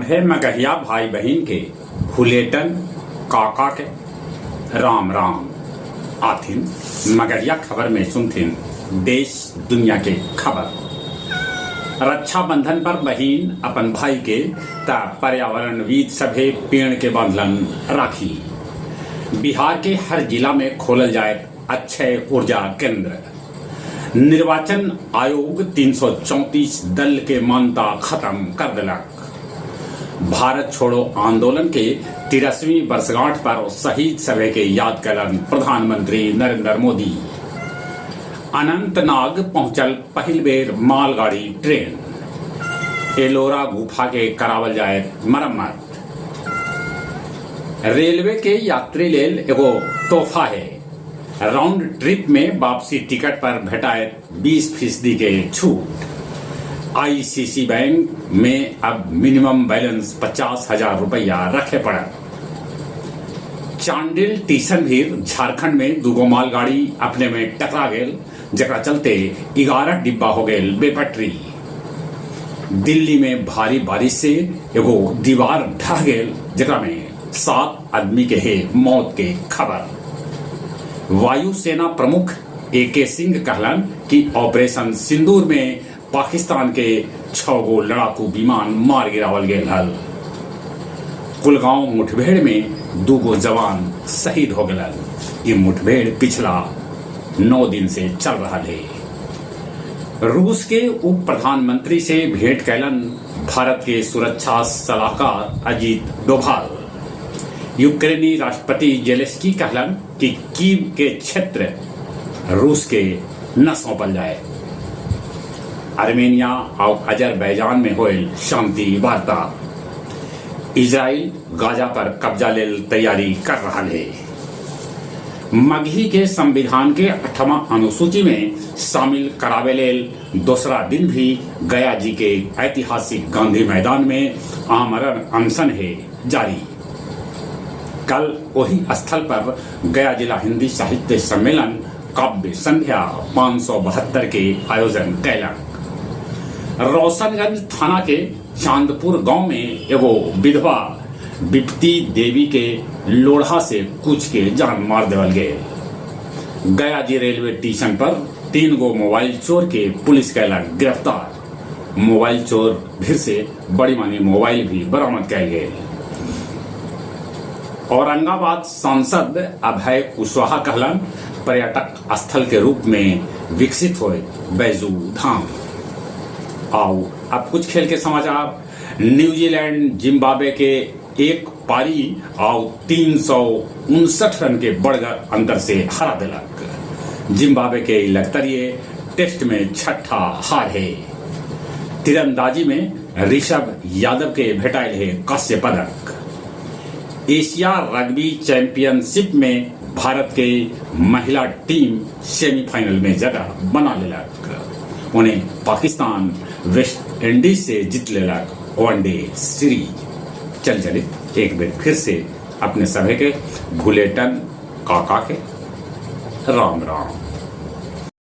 सभे मगहिया भाई बहिन के भुलेटन काका के राम राम। आथिन मगहिया खबर में सुनथिन देश दुनिया के खबर। रक्षाबंधन पर बहिन अपन भाई के त पर्यावरणविद सभे पेड़ के बांधलन राखी। बिहार के हर जिला में खोलल जायत अक्षय ऊर्जा केंद्र। निर्वाचन आयोग 334 दल के मान्यता खत्म कर देलक। भारत छोड़ो आंदोलन के तिरसवीं वर्षगांठ पर शहीद सभे के याद कैलन प्रधानमंत्री नरेंद्र मोदी। अनंतनाग पहुंचल पहिल बेर मालगाड़ी ट्रेन। एलोरा गुफा के करावल जायत मरम्मत। रेलवे के यात्री लेल एगो तोहफा हे। राउंड ट्रिप में वापसी टिकट पर भेटायत 20 फीसदी के छूट। आईसीसी बैंक में अब मिनिमम बैलेंस 50,000 रुपया रखे पड़त। चांडिल टीसन भीर झारखंड में दूगो मालगाड़ी अपने में टकरा गेल, जेकरा चलते 11 डिब्बा हो गेल बेपटरी। दिल्ली में भारी बारिश से एगो दीवार ढह गेल, जेकरा में 7 आदमी के हे मौत के खबर। वायुसेना प्रमुख ए के सिंह कहलन कि ऑपरेशन सिंदूर में पाकिस्तान के 6 गो लड़ाकू विमान मार गिरावल गेल हल। कुलगांव मुठभेड़ में 2 गो जवान शहीद हो गए। ये मुठभेड़ पिछला 9 दिन से चल रहा है। रूस के उप प्रधानमंत्री से भेंट कैलन भारत के सुरक्षा सलाहकार अजीत डोभाल। यूक्रेनी राष्ट्रपति जेलेंस्की कहलन कि कीव के क्षेत्र रूस के न सौंपल जाए। आर्मेनिया और अजरबैजान में होयल शांति वार्ता। इजराइल गाजा पर कब्जा लेल तैयारी कर रहा है। मगही के संविधान के 8वां अनुसूची में शामिल करावे लेल दूसरा दिन भी गया जी के ऐतिहासिक गांधी मैदान में आमरण अनशन है जारी। कल वही स्थल पर गया जिला हिंदी साहित्य सम्मेलन काव्य संध्या 572 के आयोजन कैलक। रोशनगंज थाना के चांदपुर गांव में एगो विधवा विपती देवी के लोढ़ा से कुच के जान मार देवल गए। गया जी रेलवे स्टेशन पर 3 गो मोबाइल चोर के पुलिस कैलक गिरफ्तार। मोबाइल चोर फिर से बड़ी मानी मोबाइल भी बरामद कैल गए। औरंगाबाद सांसद अभय कुशवाहा कहलन पर्यटक स्थल के रूप में विकसित होए बैजू धाम। आओ अब कुछ खेल के समाचार। न्यूजीलैंड जिम्बाब्वे के एक पारी आउ 359 रन के बड़गर अंतर से हरा दिलक। जिम्बाब्वे के लगतरिये टेस्ट में छठा हार है। तीरंदाजी में ऋषभ यादव के भेटाइल है कांस्य पदक। एशिया रग्बी चैंपियनशिप में भारत के महिला टीम सेमीफाइनल में जगह बना लेलक। उन्हें पाकिस्तान वेस्ट इंडीज से जीत लेलक वनडे सीरीज। चल चले एक बार फिर से अपने सभे के भुलेटन काका के राम राम।